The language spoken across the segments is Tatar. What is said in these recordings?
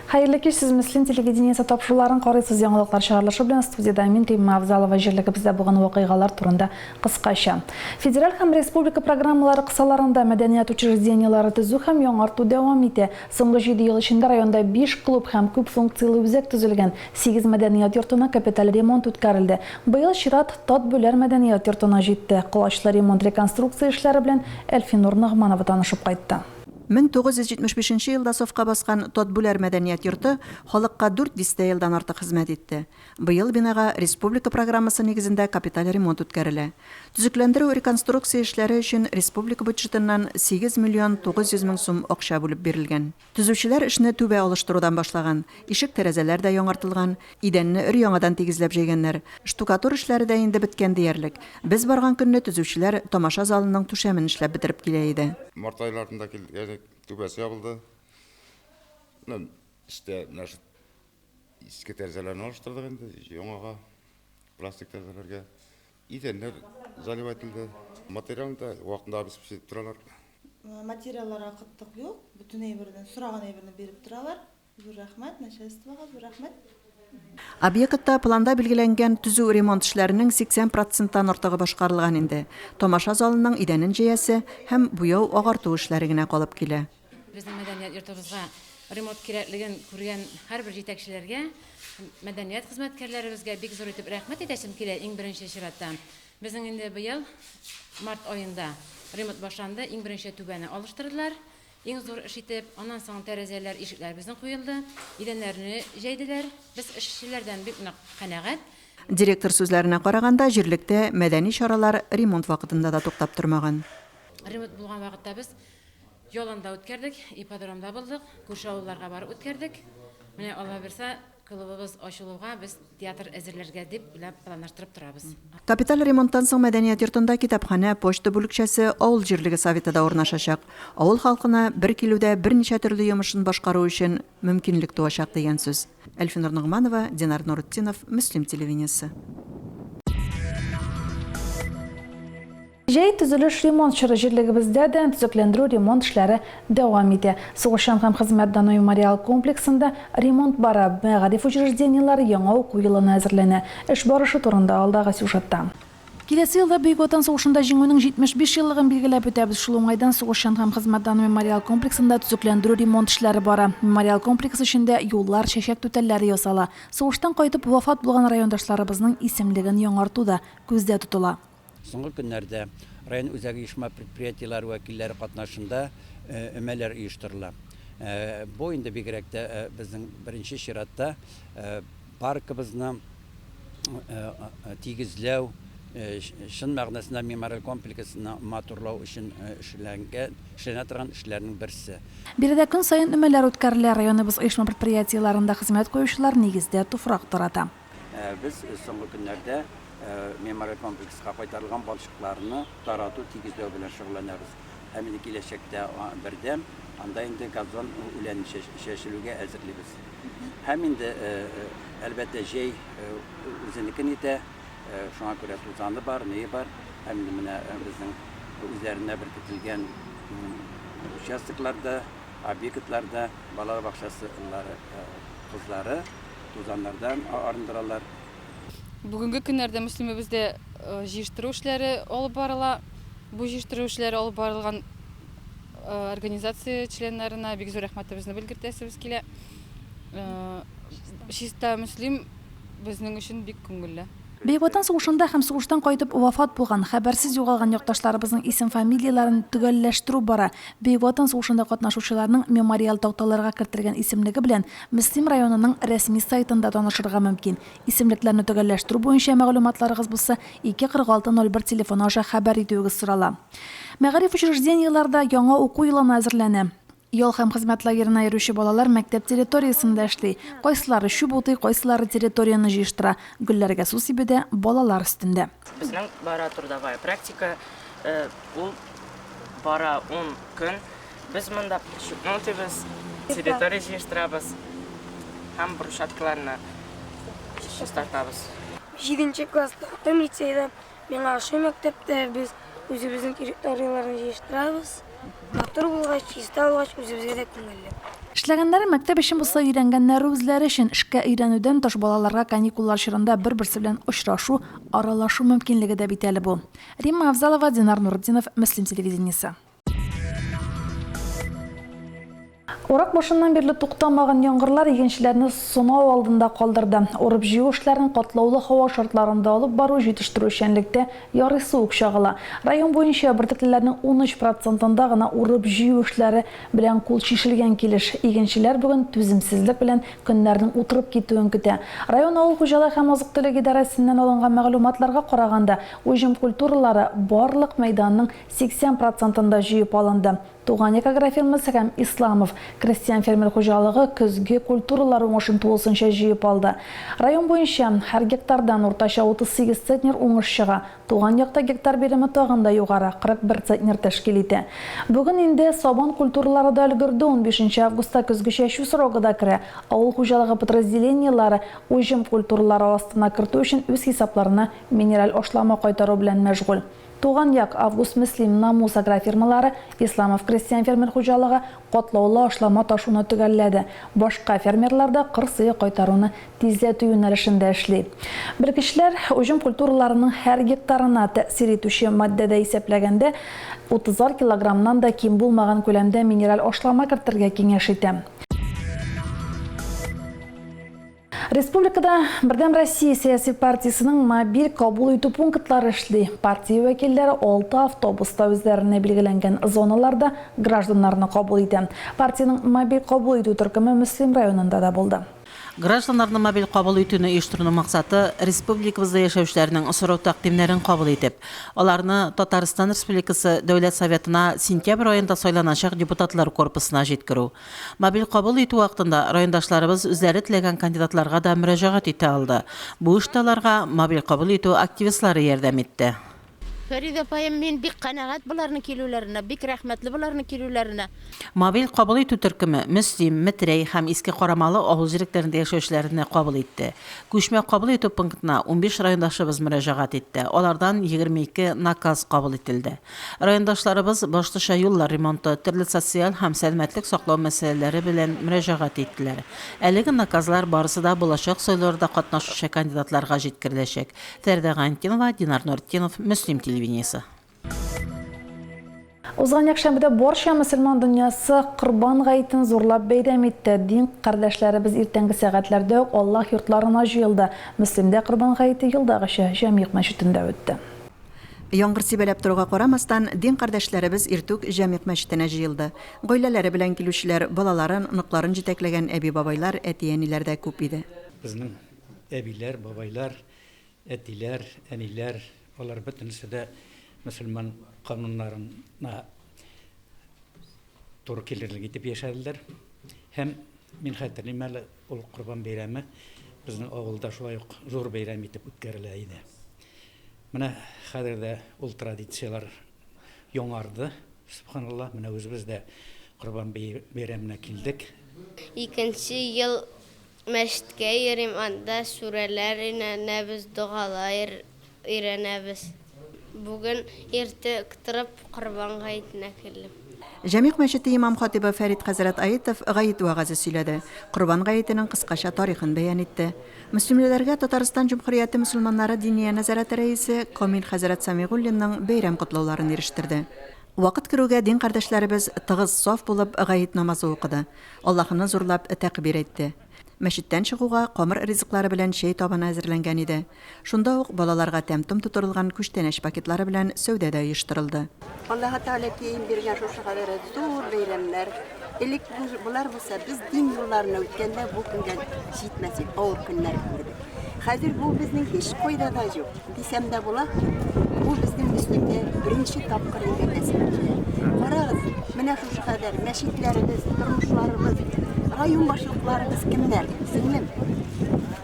Хәерле кич, сез Мөслим телевидениесе тапшыруларын карыйсыз. Яңалыклар чыгарылышы белән студиядә мин Римма Авзалова. Җирлегебездә булган вакыйгалар турында кыскача. Федераль һәм республика программалары кысаларында мәдәният учреждениеләре төзү һәм яңарту дәвам итә. Соңгы җиде ел эчендә районда биш клуб һәм күп функцияле үзәк төзелгән, сигез мәдәният йортына капиталь ремонт үткәрелде. Быел чират Тат-Бүләр мәдәният йортына җитте. Колачлы ремонт-реконструкция эшләре белән Әлфинур Ногманова танышып кайтты. 1975 нче елда сафка баскан Татбүләр мәдәният йорты халыкка дүрт дистә елдан артык хезмәт итте. Быел бинага республика программасы нигезендә капиталь ремонт үткәрелә. Төзекләндерү-реконструкция эшләре өчен республика бюджетыннан 8 миллион 900 мең сум акча бүлеп бирелгән. Төзүчеләр эшне түбә алыштырудан башлаган, ишек-тәрәзәләр дә яңартылган, идәнне өр-яңадан тигезләп җәйгәннәр. Штукатур эшләре дә инде беткән диярлек. Без барган көнне төзүчеләр тамаша залының түшәмен эшләп бетереп килә иде. Март айларында килгән идек, түбәсе ябылды. Менә эчтә менә шу иске тәрәзәләрне алыштырдык инде, яңага, пластик тәрәзәләргә. Идәннәр заливать ителде. Материалны да вакытында обеспечить итеп торалар. Материалларга кытлык юк, бөтен әйберне, сораган әйберне биреп торалар. Зур рәхмәт, начальствога зур рәхмәт. Объектта планда билгеләнгән төзү-ремонт эшләренең 80 проценттан артыгы башкарылган инде. Тамаша залының идәнен җәясе һәм буяу-агарту эшләре генә калып килә. Безнең мәдәният йортыбызга ремонт кирәклеген күргән һәрбер җитәкчеләргә, мәдәният хезмәткәрләребезгә бик зур итеп рәхмәт әйтәсем килә иң беренче чиратта. Безнең инде быел март аенда ремонт башланды, иң беренче түбәне алыштырдылар. Иң зур эш итеп, аннан соң тәрәзәләр, ишекләр безнең куелды, идәннәрне җәйделәр. Без эшчеләрдән бик нык канәгать. Директор сүзләренә караганда, җирлектә мәдәни чаралар ремонт вакытында да туктап тормаган. Ремонт булган вакытта без яланда үткәрдек, ипподромда булдык, күрше авылларга барып үткәрдек. Менә Алла бирса, клубыбыз ачылуга без Театр әзерләргә дип уйлап планлаштырып торабыз. Капиталь ремонттан соң мәдәният йортында китапханә, почта бүлекчәсе, авыл җирлеге советы да урнашачак. Авыл халкына бер килүдә берничә төрле йомышын башкару өчен мөмкинлек туачак дигән сүз. Әлфинур Ногманова, Динар Нурутдинов, Мөслим телевидениесе. Җәй, төзелеш-ремонт чоры җирлегебездә дә төзекләндерү-ремонт эшләре дәвам итә. Сугышчан һәм хезмәт даны мемориал комплексында ремонт бара, мәгариф учреждениеләре яңа уку елына әзерләнә. Эш барышы турында алдагы сюжетта. Киләсе елда Бөек Ватан сугышында Җиңүнең 75 еллыгын билгеләп үтәбез. Шул уңайдан Сугышчан һәм хезмәт даны мемориал комплексында төзекләндерү-ремонт эшләре бара. Мемориал комплекс эчендә юллар, чәчәк түтәлләре ясала. Сугыштан кайтып вафат булган райондашларыбызның исемлеген яңарту да күздә тотыла. Соңгы көннәрдә район үзәк оешма-предприятиеләре вәкилләре катнашында өмәләр оештырыла. Бу инде бигрәк тә безнең беренче чиратта паркыбызны тигезләү, чын мәгънәсендә мемориаль комплексны матурлау өчен эшләнгән, эшләнә торган эшләрнең берсе. Биредә көн саен өмәләр үткәрелә. Районыбыз оешма-предприятиеләрендә хезмәт куючылар нигездә туфрак тарата. Без соңгы көннәрдә мемориаль комплекска кайтарылган балчыкларны тарату, тигезләү белән шөгыльләнәбез. Һәм инде киләчәктә бердәм анда инде газон үләне чәчелүгә әзерлибез. Һәм инде, әлбәттә, җәй үзенекен итә, шуңа күрә тузаны бар, ние бар. Һәм инде менә безнең үзләренә беркетелгән участокларда, объектларда балалар бакчасы кызлары тузаннардан арындыралар. Бүгенге көннәрдә Мөслимебездә җыештыру эшләре алып барыла. Бу җыештыру эшләре алып барылган организация членнарына бик зур рәхмәтебезне белгертәсебез килә. Чиста Мөслим безнең өчен бик күңелле. Бөек Ватан сугышында һәм сугыштан кайтып вафат булган, хәбәрсез югалган якташларыбызның исем-фамилияләрен төгәлләштерү бара. Бөек Ватан сугышында катнашучыларның мемориаль такталарга кертелгән исемлеге белән Мөслим районының рәсми сайтында танышырга мөмкин. Исемлекләрне төгәлләштерү буенча мәгълүматларыгыз булса, 2 46 01 телефоны аша хәбәр итүегез сорала. Мәгариф учреждениеләре дә яңа уку елына әзерләнә. Ял һәм хезмәт лагерена йөрүче балалар мәктәп территориясендә эшли. Кайсылары чүп утый, кайсылары территорияне җыештыра. Гөлләргә су сибү дә балалар өстендә. Безнең бара трудовая практика, ул бара ун көн. Без монда чүпне утыйбыз, территория җыештырабыз һәм брусчаткаларны чистартабыз. Җиденче класста укыйм лицейда. Миңа ошый мәктәптә, без үзебезнең территорияләрне җыештырабыз. Матур булгач, чиста булгач, үзебезгә дә күңелле. Эшләгәннәре мәктәп өчен булса, өйрәнгәннәре үзләре өчен. Эшкә өйрәнүдән тыш, балаларга каникуллар чорында бер-берсе белән очрашу, аралашу мөмкинлеге дә бит әле бу. Римма Авзалова, Динар Нуртдинов, Мөслим телевидениесе. Урак башыннан бирле туктамаган яңгырлар игенчеләрне сынау алдында калдырды. Урып-җыю эшләрен катлаулы һава шартларында алып бару җитештерүчәнлектә ярыйсы ук чагыла. Район буенча бөртеклеләрнең 13 процентында гына урып-җыю эшләре белән кул чишелгән килеш. Игенчеләр бүген түземсезлек белән көннәрнең утырып китүен көтә. Район авыл хуҗалыгы һәм азык-төлек идарәсеннән алынган мәгълүматларга караганда, уҗым культуралары барлык мәйданның 80 процентында җыеп алынды. Туган як агрофирмасы һәм Исламов крестьян-фермер хуҗалыгы көзге культуралар уңышын тулысынча җыеп алды. Район буенча һәр гектардан уртача 38 центнер уңыш чыга. Туган якта гектар биреме тагын да югары, 41 центнер тәшкил итә. Бүген инде сабан культуралары да өлгерде, унбишенче августта көзге чәчү срогы да керә. Авыл хуҗалыгы подразделениеләре уҗым культуралары астына кертү өчен үз хисапларына минераль ашлама кайтару белән мәшгуль. Туган як, Август-Мөслим, Намус агрофирмалары, Исламов крестьян-фермер хуҗалыгы катлаулы ашлама ташуны төгәлләде. Башка фермерлар да кыр сые кайтаруны тизләтү юнәлешендә эшли. Белгечләр, уҗым культураларының һәр гектарына тәэсир итүче матдәдә исәпләгәндә, утызар килограммнан да ким булмаган күләмдә минераль ашлама кертергә киңәш итә. Республикада Бердәм Россия сәяси партиясенең мобиль кабул итү пунктлары эшли. Партия вәкилләре алты автобуста үзләренә билгеләнгән зоналарда гражданнарны кабул итә. Партиянең мобиль кабул итү төркеме Мөслим районында да булды. Гражданнарны мобиль кабул итүне оештыруның максаты, республикабызда яшәүчеләрнең сорау-тәкъдимнәрен кабул итеп, аларны Татарстан Республикасы Дәүләт Советына сентябрь аенда сайланачак депутатлар корпусына җиткерү. Мобиль кабул итү вакытында райондашларыбыз үзләре теләгән кандидатларга да мөрәҗәгать итә алды. Бу эштә аларга мобиль кабул итү активистлары ярдәм итте. Фәридә апаем, мин бик канәгать боларның килүләренә, бик рәхмәтле боларның килүләренә. Мобиль кабул итү төркеме Мөслим, Метрәй һәм Иске Карамалы авыл җирлекләрендә яшәүчеләрне кабул итте. Күчмә кабул итү пунктына 15 райондашыбыз мөрәҗәгать итте, алардан 22 наказ кабул ителде. Райондашларыбыз башлыча юллар ремонты, төрле социаль һәм сәламәтлек саклау мәсьәләләре белән мөрәҗәгать иттеләр. Әлеге наказлар барысы да булачак сайлауларда катнашучы кандидатларга җиткереләчәк. Фәрдә Гайнтдинова, Динар Нуртдинов, Мөслим телевидениесе. Узган якшәмбедә барча мөселман дөньясы Корбан гаетен зурлап бәйрәм итте. Дин кардәшләребез иртәнге сәгатьләрдә үк Аллаһ йортларына җыелды. Мөслимдә Корбан гаете елдагыча Җәмигъ мәчетендә үтте. Яңгыр сибәләп торуга карамастан, дин кардәшләребез иртүк Җәмигъ мәчетенә җыелды. Гаиләләре белән килүчеләр, балаларын, оныкларын җитәкләгән әби-бабайлар, әти-әниләр дә күп иде. Безнең әбиләр, бабайлар, әтиләр, әниләр, алар бөтенесе дә мөселман кануннарына туры килерлек итеп яшәделәр. Һәм мин хәтерлим әле, ул Корбан бәйрәме безнең авылда шулай ук зур бәйрәм итеп үткәрелә иде. Менә хәзер дә ул традицияләр яңарды, сөбханалла. Менә үзебез дә Корбан бәйрәменә килдек. Икенче ел мәчеткә йөрим, анда сүрәләр өйрәнәбез, догалар өйрәнәбез. Бүген иртүк торып Корбан гаетенә килдем. Җәмигъ мәчете имам-хатыйбы Фәрит хәзрәт Аитов гает вәгазе сөйләде, Корбан гаетенең кыскача тарихын бәян итте. Мөслимлеләргә Татарстан Җөмһүрияте мөселманнары Диния нәзарәте рәисе Камил хәзрәт Сәмигуллинның бәйрәм котлауларын ирештерде. Вакыт керүгә дин кардәшләребез тыгыз саф булып гает намазы укыды, Аллаһыны зурлап тәкъбир әйтте. Мәчеттән чыгуга камыр ризыклары белән чәй табыны әзерләнгән иде. Шунда ук балаларга тәм-том тутырылган күчтәнәч пакетлары белән сәүдә дә оештырылды. Аллаһы Тәгалә кием биргән шушы кадәр зур бәйрәмнәр. Элек болар булса, без дин юлларына үткәндә бу көнгә җитмәс идек, авыр көннәр күрдек. Хәзер бу безнең һич кайда да юк, дисәм дә була. Бу безнең Мөслимдә беренче тапкыр инде әйтәсем килә. Карагыз, менә шушы кадәр мәчетләребез, тормышларыбыз, район башлыкларыбыз кемнәр, сеңлем?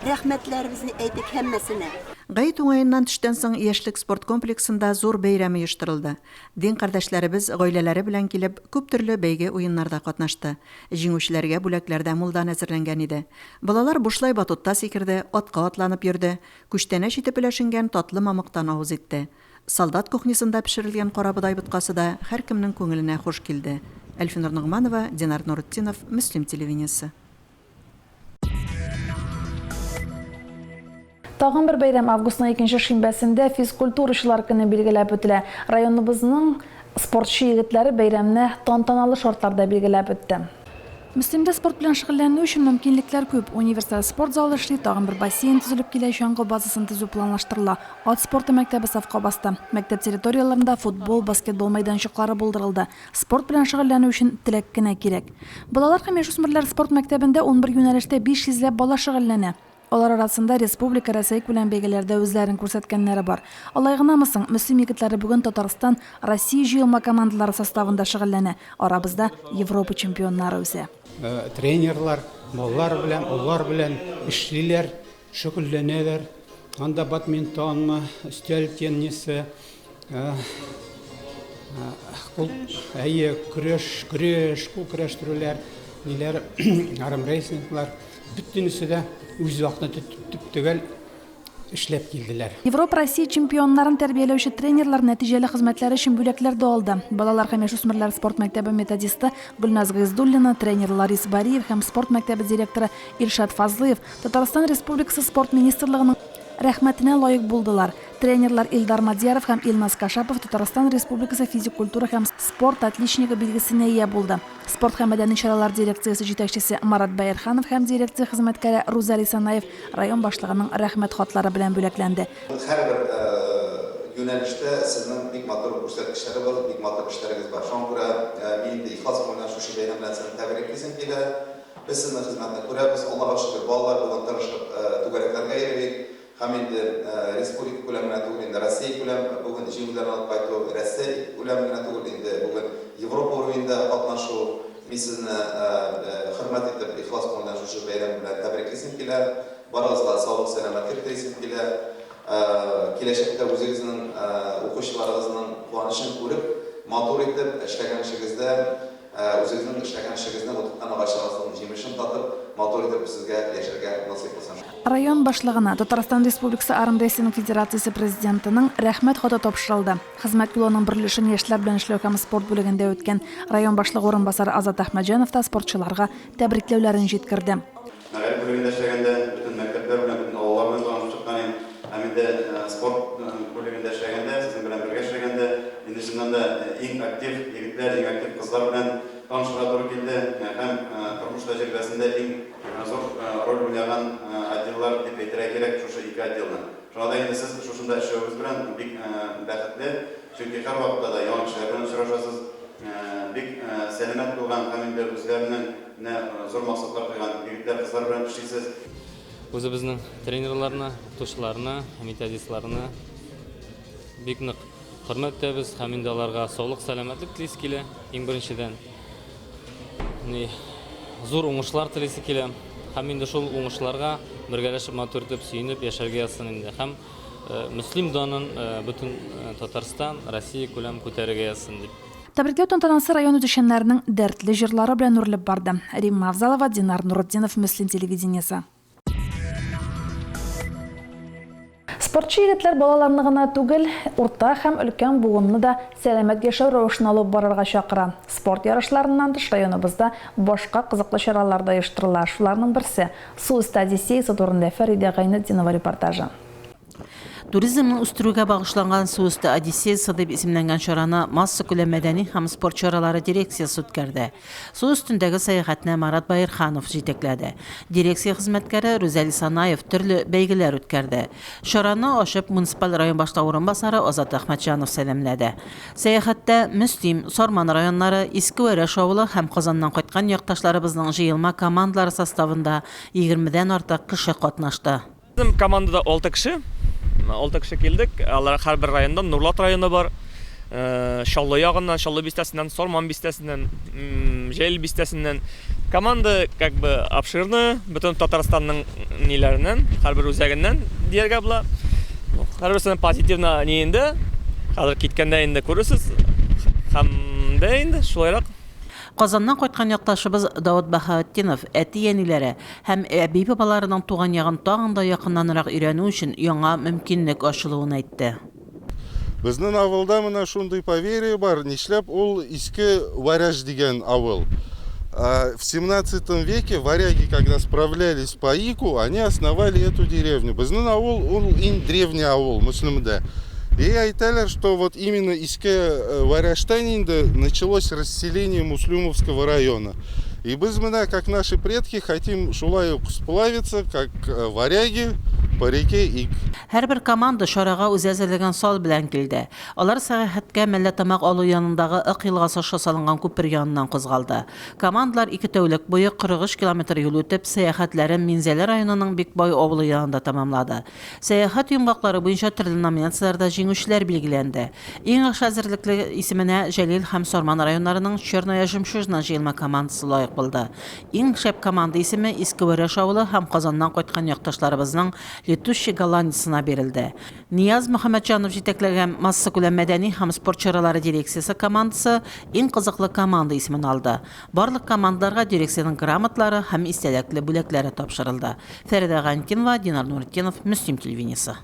Рәхмәтләребезне әйтик һәммәсенә. Гает уңаеннан төштән соң Яшьлек спорт комплексында зур бәйрәм оештырылды. Дин кардәшләребез гаиләләре белән килеп, күп төрле бәйге-уеннарда катнашты. Җиңүчеләргә бүләкләр дә мулдан әзерләнгән иде. Балалар бушлай батутта сикерде, атка атланып йөрде, күчтәнәч итеп өләшенгән татлы мамыктан авыз итте. Солдат кухнясында пешерелгән карабодай боткасы да һәркемнең күңеленә хуш килде, Әлфинур Ногманова, Динар Нуретдинов, Мөслим телевидениесе. Тагын бер бәйрәм августның икенче шимбәсендә физкультурачылар көне билгеләп үтелә. Районыбызның спортчы егетләре бәйрәмне тантаналы шартларда билгеләп үтте. Мөслимдә спорт белән шөгыльләнү өчен мөмкинлекләр күп. Универсаль спорт залы эшли, тагын бер бассейн төзелеп килә, чаңгы базасын төзү планлаштырыла. Ат спорты мәктәбе сафка басты. Мәктәп территорияләрендә футбол, баскетбол мәйданчыклары булдырылды. Спорт белән шөгыльләнү өчен теләк кенә кирәк. Балалар һәм яшүсмерләр спорт мәктәбендә 11 юнәлештә 500 ләп бала шөгыльләнә. Алар арасында республика, Рәсәйкүләм бәйгеләрдә үзләрен күрсәткәннәре бар. Алай гынамы соң, Мөслим егетләре бүген Татарстан, Россия җыелма командалары составында шөгыльләнә, арабызда Европа чемпионнары үсә. Тренерлар балалар белән, олылар белән эшлиләр, шөгыльләнәләр. Анда бадминтонмы, өстәл теннисы, кул, әйе, көрәш, көрәш, кул көрәштерүләр, ниләр, армрестлинглар. Бөтенесе дә үз вакытында төп-төгәл эшләп килделәр. Европа, Россия чемпионнарын тәрбияләүче тренерлар нәтиҗәле хезмәтләре өчен бүләкләр дә алды. Балалар һәм яшүсмерләр спорт мәктәбе методисты Гөлназ Гыйздуллина, тренер Ларис Бариев һәм спорт мәктәбе директоры Илшат Фазлыев Татарстан Республикасы Спорт министрлыгының Рәхмәтенә лаек булдылар. Тренерлар Илдар Мадьяров һәм Илназ Кашапов Татарстан Республикасы физик культура һәм спорт отличнигы билгесенә ия булды. Спорт һәм мәдәни чаралар дирекциясе җитәкчесе Марат Бәйрханов һәм дирекция хезмәткәре Рузаль Исанаев район башлыгының Рәхмәт хатлары белән бүләкләнде. Һәрбер юнәлештә сезнең бик матур күрсәткечләрегез бар, бик матур эшләрегез бар. Шуңа күрә мин инде ихлас күңелдән шушы бәйрәм белән сезне тәбриклисем килә. Без сезнең хезмәтне күрәбез. Аллага шөкер, балалар бүген тырышып түгәрәкләргә йөри. Һәм инде республика күләме генә түгел, инде Россия күләм бүген җиңүләрне алып кайту, Рәсәй күләме генә түгел, инде бүген Европа уровеньда катнашу. Мин сезне хөрмәт итеп, ихлас күңелдән шушы бәйрәм белән тәбриклисем килә. Барыгызга саулык-сәламәтлек телисем килә. Киләчәктә үзегезнең укучыларыгызның куанычын күреп, матур итеп эшләгән эшегездә Үзегезнең эшләгән эшегезнең, утырткан агачларыгызның җимешен татып, матур итеп сезгә яшәргә насыйп булсын. Район башлыгына Татарстан Республикасы Армрестлинг федерациясе президентының Рәхмәт хаты тапшырылды. Хезмәт юлының бер өлешен яшьләр белән эшләү һәм спорт бүлегендә үткән район башлыгы урынбасары Азат Әхмәтҗанов та спортчыларга тәбрикләүләрен җиткерде. Мәгариф бүлегендә эшләгәндә, бөтен мәктәпләр белән, бөтен авыллар белән танышып чыккан идем. Һәм инде спорт бүлегендә эшләгәндә, сезнең белән бергә эшләгәндә, инде чыннан да иң актив егетләр, иң актив кызлар белән танышырга туры килде. Һәм тормыш тәҗрибәсендә иң зур роль уйнаган отделлар дип әйтергә кирәк шушы ике отделны. Шуңа да инде сез шушында эшләвегез белән бик бәхетле, чөнки һәрвакытта да яңа кешеләр белән очрашасыз, бик сәламәт булган һәм инде үзләренең Менә зур максатлар куйган егетләр, кызлар белән эшлисез. Үзебезнең тренерларны, укытучыларны, методистларны бик нык хөрмәт итәбез һәм инде аларга саулык, сәламәтлек телисе килә, иң беренчедән. Ни, зур уңышлар телисе килә. Һәм инде шул уңышларга бергәләшеп матур итеп сөенеп яшәргә язсын инде. Һәм Мөслим данын бөтен Татарстан, Россия күләм күтәрергә язсын дип. Тәбрикләү тантанасы район үзешчәннәренең дәртле җырлары белән үрелеп барды. Римма Авзалова, Динар Нуретдинов, Мөслим телевидениесе. Спортчы егетләр балаларны гына түгел, урта һәм өлкән буынны да сәламәт яшәү рәвешен алып барырга чакыра. Спорт ярышларыннан тыш районыбызда башка кызыклы чаралар да оештырыла. Шуларның берсе, Су өсте Одиссеясы турында Фәридә Гайнетдинова репортажы. Туризмны үстерүгә багышланган Су өсте Одиссеясы дип исемләнгән чараны массакүләм мәдәни һәм спорт чаралары дирекциясе үткәрде. Су өстендәге сәяхәтне Марат Баирханов җитәкләде. Дирекция хезмәткәре Рүзәл Исанаев төрле бәйгеләр үткәрде. Чараны ачып, муниципаль район башлыгы урынбасары Азат Әхмәтҗанов сәламләде. Сәяхәттә Мөслим, Сарман районнары, Иске Вәрәш авылы һәм Казаннан кайткан якташларыбызның җыелма командалары составында егермедән артык кеше катнашты. Безнең командада алты кеше. Алты кеше килдек. Алар һәрбер районнан, Нурлат районы бар, Чаллы ягыннан, Чаллы бистәсеннән, Сарман бистәсеннән, Җәлил бистәсеннән. Команда как бы обширная, бөтен Татарстанның ниләреннән, һәрбер үзәгеннән дияргә була. Һәрберсенең позитивно ниендә. Хәзер киткәндә инде күрерсез. Һәм дә инде шулайрак. Казаннан кайткан якташыбыз Давыт Баһаветдинов әти-әниләре һәм әби-бабаларының туган ягын тагын да якыннанрак өйрәнү өчен яңа мөмкинлек ачылуын әйтте. Безнең авылда менә шундый поверье бар, нишләп ул Иске Варяж дигән авыл. В 17 веке варяги, когда справлялись по Ику, они основали эту деревню. Безнең авыл ул иң древний авыл Мөслимдә. И әйтәләр, что вот именно Иске э, Варяжтан инде началось расселение Муслюмовского района. И без менә, как наши предки, хотим шулай ук сплавиться, как э, варяги по реке Ик. Һәрбер команда чарага үзе әзерләгән сал белән килде. Алар сәяхәткә Мәлләтамак авылы янындагы Ык елгасы аша салынган күпер яныннан кузгалды. Командалар ике тәүлек буе 43 километр юл үтеп, сәяхәтләрен Минзәлә районының Бикбай авылы янында тәмамлады. Сәяхәт йомгаклары буенча төрле номинацияләрдә җиңүчеләр билгеләнде. Иң яхшы әзерлекле исеменә Җәлил һәм Сарман районнарының Черная жемчужина җыелма командасы лаек булды. Иң шәп команда исеме Иске Вәрәш авылы һәм Казаннан кайткан якташларыбызның Летущий голландец ына бирелде. Нияз Мөхәммәтҗанов җитәкләгән массакүләм мәдәни һәм спорт чаралары дирекциясе командасы Иң кызыклы команда исемен алды. Барлык командаларга дирекциянең грамоталары һәм истәлекле бүләкләре тапшырылды. Фәридә Гайнетдинова, Динар Нуретдинов, Мөслим телевидениесе.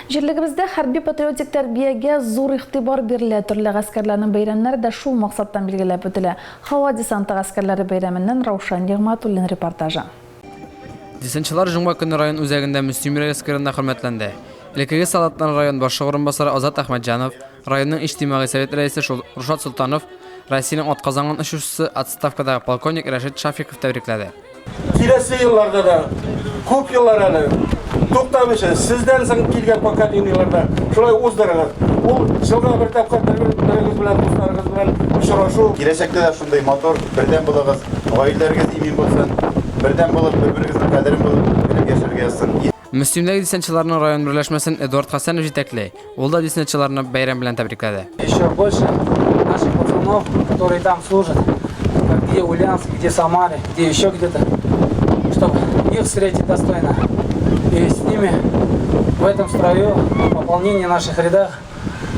Җирлегебездә хәрби-патриотик тәрбиягә зур игътибар бирелә, төрле гаскәрләрнең бәйрәмнәре дә шул максаттан билгеләп үтелә. Һава десанты гаскәрләре бәйрәменнән Раушан Нигъмәтуллин репортажы. Десантчылар җомга көнне район үзәгендә Мөслим Рәис скверында хөрмәтләнде. Элеккеге солдатларны район башлыгы урынбасары Азат Әхмәтҗанов, районның иҗтимагый совет рәисе Рушат Солтанов, Россиянең атказанган очучысы, отставкадагы полковник Рәшит Шафиков тәбрикләде. Киләсе елларда да, күп еллар әле, туктамыйча, сездән соң килгән поколениеләр дә шулай уздырыгыз. Ул елга бер тапкыр бер-берегез белән, дусларыгыз белән очрашу. Киләчәктә дә шундый матур, бердәм булыгыз, гаиләләрегез имин булсын, бердәм булып, бер-берегезнең кадерен белеп яшәргә язсын. Мөслимдәге десантчыларның район берләшмәсен Эдуард Хәсәнов җитәкли. Ул да десантчыларны бәйрәм белән тәбрикләде. Еще больше наших пацанов, которые там служат, где Ульяновск, где Самаре, где еще где-то, чтобы их встретить достойно. И с ними в этом строю, пополнение наших рядах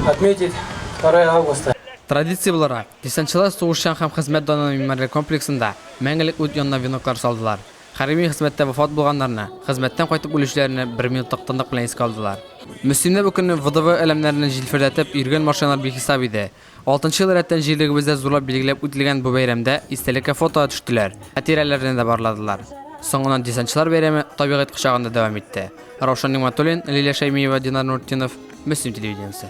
отметить 2 августа. Традиция буларак, десантчылар сугышчан һәм хезмәт даны мемориаль комплексында мәңгелек ут янына веноклар салдылар. Хәрби хезмәттә вафат булганнарны, хезмәттән кайтып үлүчеләрне бер минутлык тынлык белән искә алдылар. Мөслимдә бу көнне ВДВ әләмнәрен җилфердәтеп йөргән машиналар бихисап иде. Алтынчы ел рәттән җирлегебездә зурлап билгеләп үтелгән бу бәйрәмдә истәлеккә фотога төштеләр, хатирәләрне дә барладылар. Соңыннан десантчылар бәйрәме табигать кочагында дәвам итте. Раушан Нигъмәтуллин, Лилия Шәймиева, Динар Нуртдинов, Мөслим телевидениесе.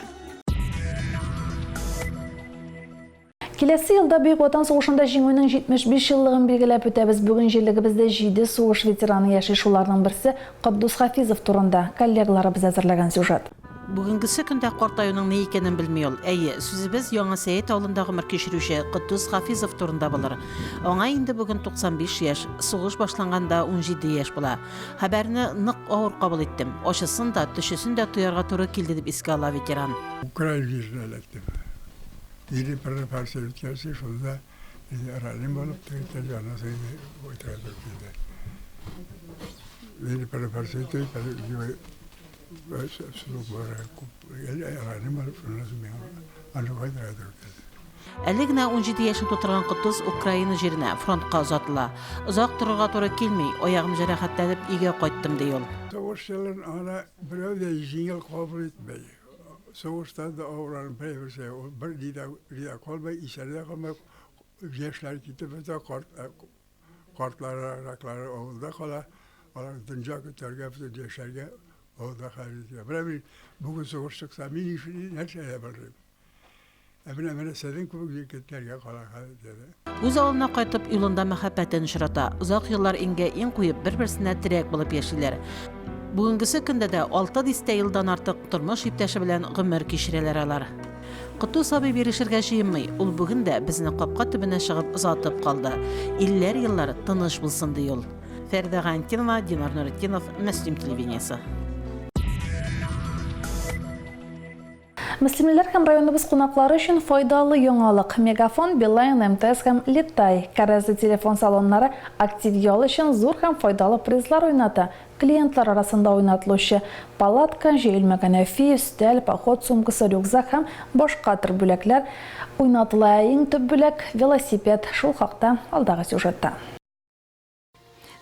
Киләсе елда Бөек Ватан сугышында Җиңүнең 75 еллыгын билгеләп үтәбез. Бүген җирлегебездә җиде сугыш ветераны яши. Шуларның берсе, Котдус Хафизов турында коллегаларыбыз әзерләгән сюжет. Бүгенгесе көндә картаюның ни икәнен белми ул. Әйе, сүзебез Яңа Сәет авылында гомер кичерүче Котдус Хафизов турында булыр. Аңа инде бүген 95 яшь, сугыш башланганда 17 яшь була. Хәбәрне нык авыр кабул иттем. Ачысын да, төчесен дә тоярга туры килде, дип искә ала ветеран. Украина җиренә эләктем. Или бер фарсы үткәрсе, шунда ранен булып тегетә аннан соң инде кайтырга туры килде. Или бер фарсы үтә, ранен булып, шуннан соң миңа аны кайтырга туры килде. Әле генә 17 яшен тутырган Котдус Украина җиренә, фронтка озатыла. Озак торырга туры килми, аягым җәрәхәтләнеп, өйгә кайттым, ди ул. Сугыш елын аны берәү дә җиңел кабул итми. Сугыштан да авыр аның берәүсе, ул бер ни дә, ни дә калмый, исән дә калмый, яшьләр китеп бетә, карт, картлары, раклары авылда кала, алар дөнья көтәргә, бөтен яшәргә авылда хәл итә. Менә мин бүген сугыш чыкса, мин нәрсә белермен? Ә менә менә сезнең кебек егетләргә кала хәл итә. Үз авылына кайтып, юлында мәхәббәтен очрата. Озак еллар иңгә-иң куеп, бер-берсенә терәк булып яшиләр. Бүгенгесе көндә дә алты дистә елдан артык тормыш иптәше белән гомер кичерәләр алар. Котдус абый бирешергә җыенмый, ул бүген дә безне капка төбенә чыгып озатып калды. Илләр еллар тыныч булсын, ди ул. Фәридә Гайнетдинова, Динар Нуретдинов, Мөслим телевидениесе. Мөслимлеләр һәм районыбыз кунаклары өчен файдалы яңалык. Мегафон, Билайн, МТС һәм Летай кәрәзле телефон салоннары актив ял өчен зур һәм файдалы призлар уйната. Клиентлар арасында уйнатылучы палатка, җәелмә кәнәфи, өстәл, поход сумкасы, рюкзак һәм башка төр бүләкләр уйнатыла. Ә иң төп бүләк, велосипед. Шул хакта алдагы сюжетта.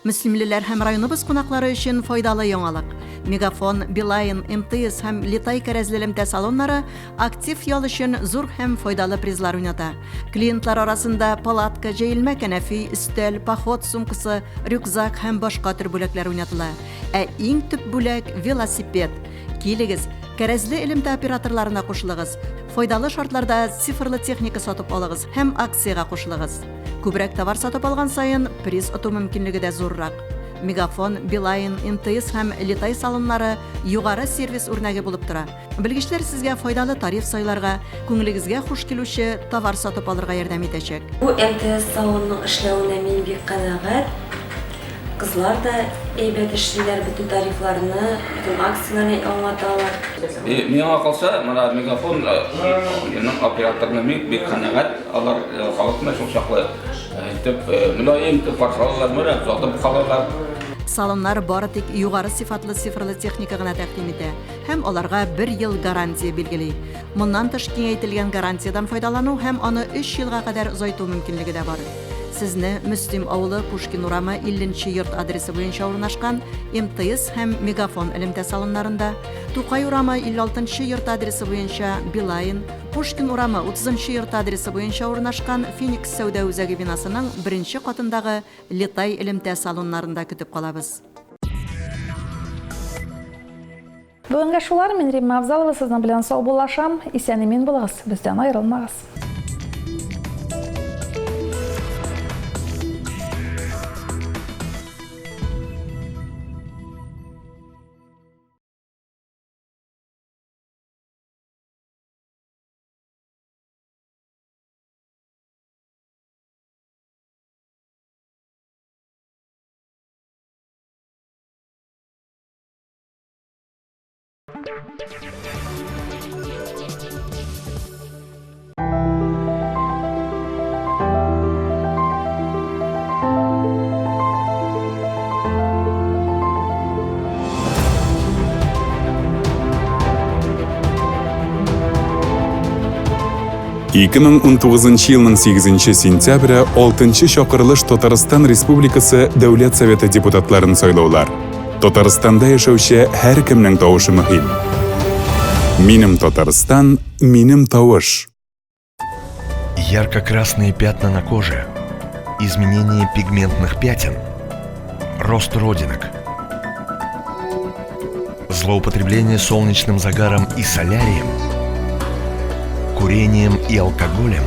Мөслимлеләр һәм районыбыз кунаклары өчен файдалы яңалык. Мегафон, Билайн, МТС һәм Летай кәрәзле элемтә салоннары актив ял өчен зур һәм файдалы призлар уйната. Клиентлар арасында палатка, җәелмә кәнәфи, өстәл, поход сумкасы, рюкзак һәм башка төр бүләкләр уйнатыла. Ә иң төп бүләк, велосипед! Килегез, кәрәзле элемтә операторларына кушылыгыз, файдалы шартларда цифрлы техника сатып алыгыз һәм акциягә кушылыгыз. Күбрәк товар сатып алган саен, приз оту мөмкинлеге дә зуррак. Мегафон, Билайн, МТС һәм Летай салоннары югары сервис үрнәге булып тора. Белгечләр сезгә файдалы тариф сайларга, күңелегезгә хуш килүче товар сатып алырга ярдәм итәчәк. Бу МТС салонының эшләвенә мин бик канәгать. Кызлар да әйбәт эшлиләр, бөтен тарифларны, бөтен акцияләрне аңлаталар. Миңа калса, менә Мегафон ның операторына мин бик канәгать. Алар халыкны шул чаклы итеп, мөлаем итеп каршы алалар, менә озатып калалар. Салоннар бары тик югары сыйфатлы цифрлы техника гына тәкъдим итә һәм аларга бер ел гарантия билгели. Моннан тыш, киңәйтелгән гарантиядән файдалану һәм аны өч елга кадәр озайту мөмкинлеге дә бар. Сезне Мөслим авылы Пушкин урамы 50 нче йорт адресы буенча урнашкан МТС һәм Мегафон элемтә салоннарында, Тукай урамы 56 нчы йорт адресы буенча Билайн, Пушкин урамы 30 нчы йорт адресы буенча урнашкан Феникс сәүдә үзәге бинасының беренче катындагы Летай элемтә салоннарында көтеп калабыз. Бүгенгә шулар, мин Римма Авзалова сезнең белән саубуллашам. Исән-имин булыгыз, бездән аерылмагыз. 2019 елның 8 сентябре 6 чакырылыш Татарстан Республикасы Дәүләт Советы депутатларын сайлаулар. Татарстанда яшәүче һәркемнең тавышы мөһим. Минем Татарстан, минем тавыш. Ярко-красные пятна на коже, изменение пигментных пятен, рост родинок, злоупотребление солнечным загаром и солярием, курением и алкоголем.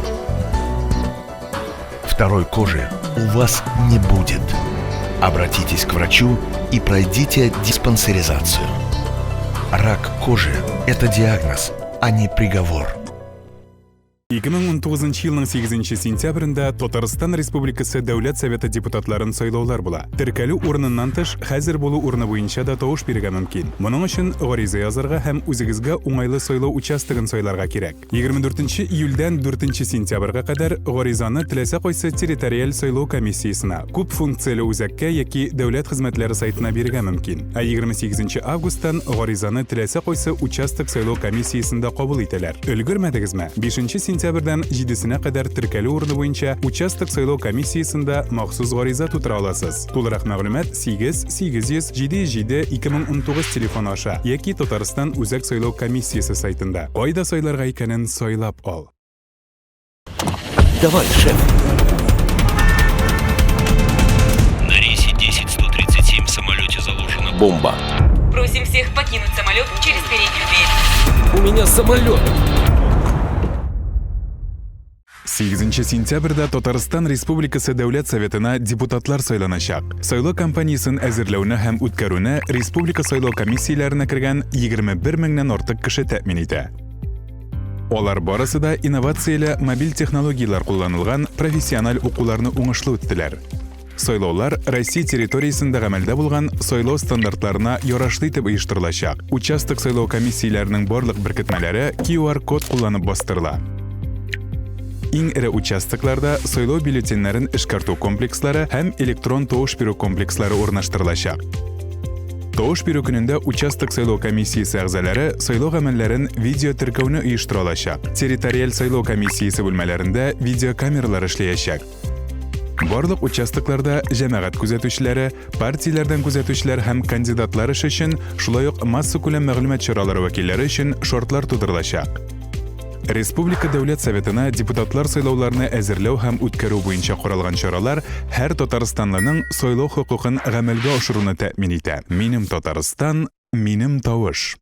Второй кожи у вас не будет. Обратитесь к врачу и пройдите диспансеризацию. Рак кожи – это диагноз, а не приговор. 2019 елның 8 сентябрендә Татарстан Республикасы Дәүләт Советы депутатларын сайлаулар була. Теркәлү урыныннан тыш, хәзер булу урыны буенча да тавыш бирергә мөмкин. Моның өчен гариза язарга һәм үзегезгә уңайлы сайлау участогын сайларга кирәк. 24 июльдән 4 сентябрьгә кадәр гаризаны теләсә кайсы территориаль сайлау комиссиясенә, күп функцияле үзәккә яки дәүләт хезмәтләре сайтына бирергә мөмкин. Ә 28 августтан гаризаны теләсә кайсы участок сайлау комиссиясендә кабул итәләр. Өлгермәдегезме? 5 сентябрьдән 7-сенә кадәр теркәлү урыны буенча участок сайлау комиссиясендә махсус гариза тутыра аласыз. Тулырак мәгълүмат 8 800 707 2019 телефоны аша яки Татарстан Үзәк сайлау комиссиясе сайтында. Кайда сайларга икәнен сайлап ал. Давай, шеф. На рейсе 10137 в самолете заложена бомба. Просим всех покинуть самолет через переднюю дверь. У меня самолет! 8 сентябрьдә Татарстан Республикасы Дәүләт Советына депутатлар сайланачак. Сайлау кампаниясен әзерләүне һәм үткәрүне республика сайлау комиссияләренә кергән 21 меңнән артык кеше тәэмин итә. Алар барысы да инновацияле мобиль технологияләр кулланылган профессиональ укуларны уңышлы үттеләр. Сайлаулар Россия территориясендә гамәлдә булган сайлау стандартларына ярашлы итеп оештырылачак. Участок сайлау комиссияләренең барлык беркетмәләре QR-код кулланып бастырыла. Иң эре участокларда сайлау бюллетеньнәрен эшкәртү комплекслары һәм электрон тавыш бирү комплекслары урнаштырылачак. Тавыш бирү көнендә участок сайлау комиссиясе әгъзалары сайлау гамәлләрен видеотеркәүне оештыра алачак. Территориаль сайлау комиссиясе бүлмәләрендә видеокамералар эшләячәк. Барлык участокларда җәмәгать күзәтүчеләре, партияләрдән күзәтүчеләр һәм кандидатлар эше өчен, шулай ук массакүләм мәгълүмат чаралары вәкилләре өчен шартлар тудырылачак. Республика Дәүләт Советына депутатлар сайлауларны әзерләү һәм үткәрү буенча каралган чаралар һәр татарстанлының сайлау хокукын гамәлгә ашыруны тәэмин итә. Минем Татарстан, минем тавыш!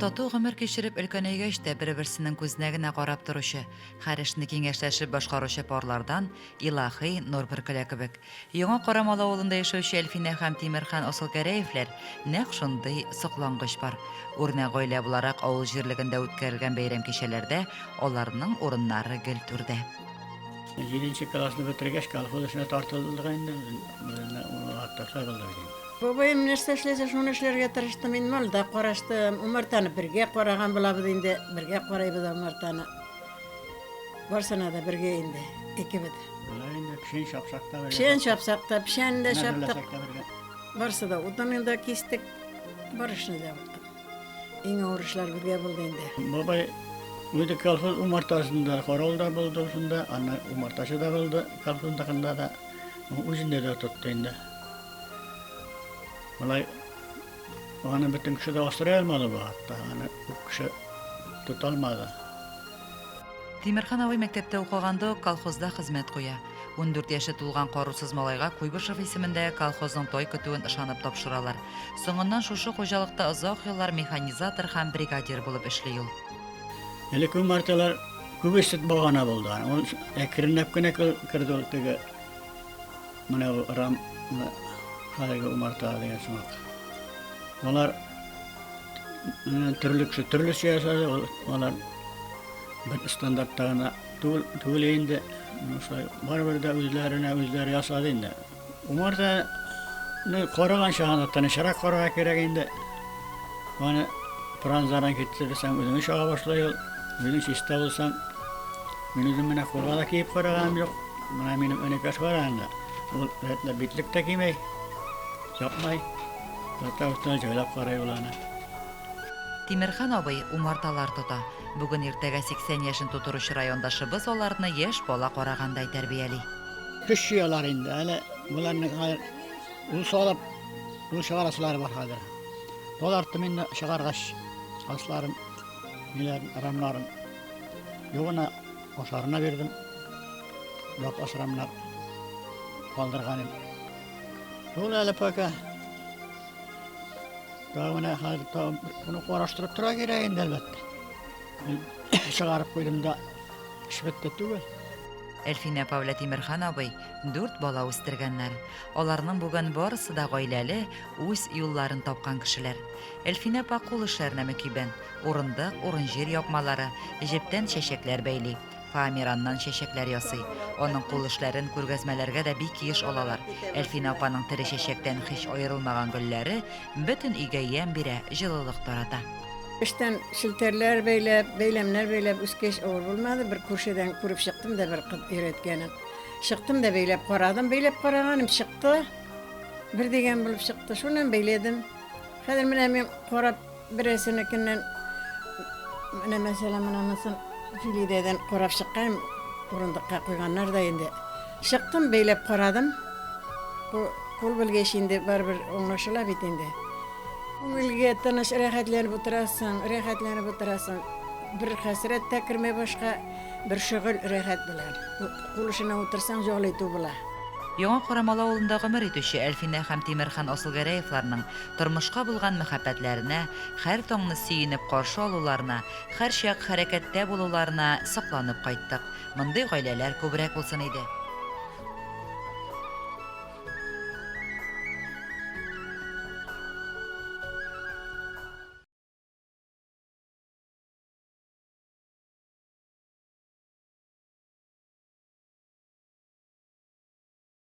Тату гомер кичереп өлкәнәйгәч тә бер-берсенең күзенә генә карап торучы, һәр эшне киңәшләшеп башкаручы парлардан илаһи нур бөркелә кебек. Яңа Карамалы авылында яшәүче Әлфинә һәм Тимерхан Асылгәрәевләр нәкъ шундый соклангыч пар. Үрнәк гаилә буларак авыл җирлегендә үткәрелгән бәйрәм-кичәләрдә аларның урыннары гел түрдә. Җиденче классны бетергәч, колхоз эшенә тартылдык инде. Безне атташлар булды бит инде. Бабаем нәрсә эшләсә, шуны эшләргә тырыштым. Мин малда караштым, умартаны бергә караган булабыз инде, бергә карыйбыз умартаны. Барсына да бергә инде, икебез. Болай инде печән чапсак та бергә. Печән чапсак та, печән дә чаптык. Барсы да утынын да кистек, бар эшне дә. Иң авыр эшләр безгә булды инде. Бабай үзе колхоз умартасында каравыл да булды шунда, аннан умартачы да булды колхозныкында да. Үзендә дә тотты инде. Болай аны бөтен кеше дә асрый алмады бу хатта. Аны күп кеше тота алмады. Тимерхан абый мәктәптә укыганда ук колхозда хезмәт куя. 14 яше тулган карусыз малайга Куйбышев исемендәге колхозның тай көтүен ышанып тапшыралар. Соңыннан шушы хуҗалыкта озак еллар механизатор һәм бригадир булып эшли ул. Элек умарталар күбесе багана булды. Ул әкренләп кенә керде ул теге менә бу рам хәзерге умарта дигән сымак. Алар төрле кеше төрлечә ясады, алар бер стандартта гына түгел, түгел инде. Шулай барыбер дә үзләренә үзләре ясады инде. Умартаны караган чагында тынычрак карарга кирәк инде. Аны пыранзардан китерсәң, үзеңне чага башлый ул. Үзең чиста булсаң, мин үзем менә кулга да киеп караганым юк. Менә минем энекәш бар анда. Ул рәтләп битлек тә кимәй, чапмай. Зато җайлап карый ул аны. Тимерхан абый умарталар тота. Бүген-иртәгә 80 яшен тутыручы райондашыбыз аларны яшь бала карагандай тәрбияли. Көч җыялар инде. Әле боларның хәзер ул салып, ул чыгарасылары бар хәзер. Алар инде чыгаргач, асларын, ниләрен, рамнарын. Югына ашарына бирдем. Запас рамнар калдырган идем. Ул әле пока Тагы менә хәзер тагы моны караштырып тора кирәк инде, әлбәттә. Мин чыгарып куйдым да, эш бетте түгел. Әлфинә апа белән Тимерхан абый дүрт бала үстергәннәр. Аларның бүген барысы да гаиләле, үз юлларын тапкан кешеләр. Әлфинә апа кул эшләренә мөкиббән. Урындык, урын-җир япмалары, җептән чәчәкләр бәйли. Фоамираннан чәчәкләр ясый. Аның кул эшләрен күргәзмәләргә дә бик еш алалар. Әлфинә апаның тере чәчәктән һич аерылмаган гөлләре бөтен өйгә ямь бирә, җылылык тарата. Эштән челтәрләр бәйләп, бәйләмнәр бәйләп үскәч авыр булмады. Бер күршедән күреп чыктым да бер кыз өйрәткәнен. Чыктым да бәйләп карадым. Бәйләп караганым чыкты. Бер дигән булып чыкты. Шуннан бәйләдем. Хәзер менә мин карап Берәрсенекеннән, менә мәсәлән, менә монысын Филидәдән карап чыккан, урындыкка куйганнар да инде. Чыктым, бәйләп карадым. Кул белгәч инде барыбер аңлашыла бит инде. Күңелгә тыныч, рәхәтләнеп утырасың, рәхәтләнеп утырасың. Бер хәсрәт тә керми башка, бер шөгыль рәхәт була. Кул эшенә утырсаң, ял итү була. Яңа Карамалы авылында гомер итүче Әлфинә һәм Тимерхан Асылгәрәевларның тормышка булган мәхәббәтләренә, һәр таңны сөенеп каршы алуларына, һәрчак хәрәкәттә булуларына сокланып кайттык. Мондый гаиләләр күбрәк булсын иде.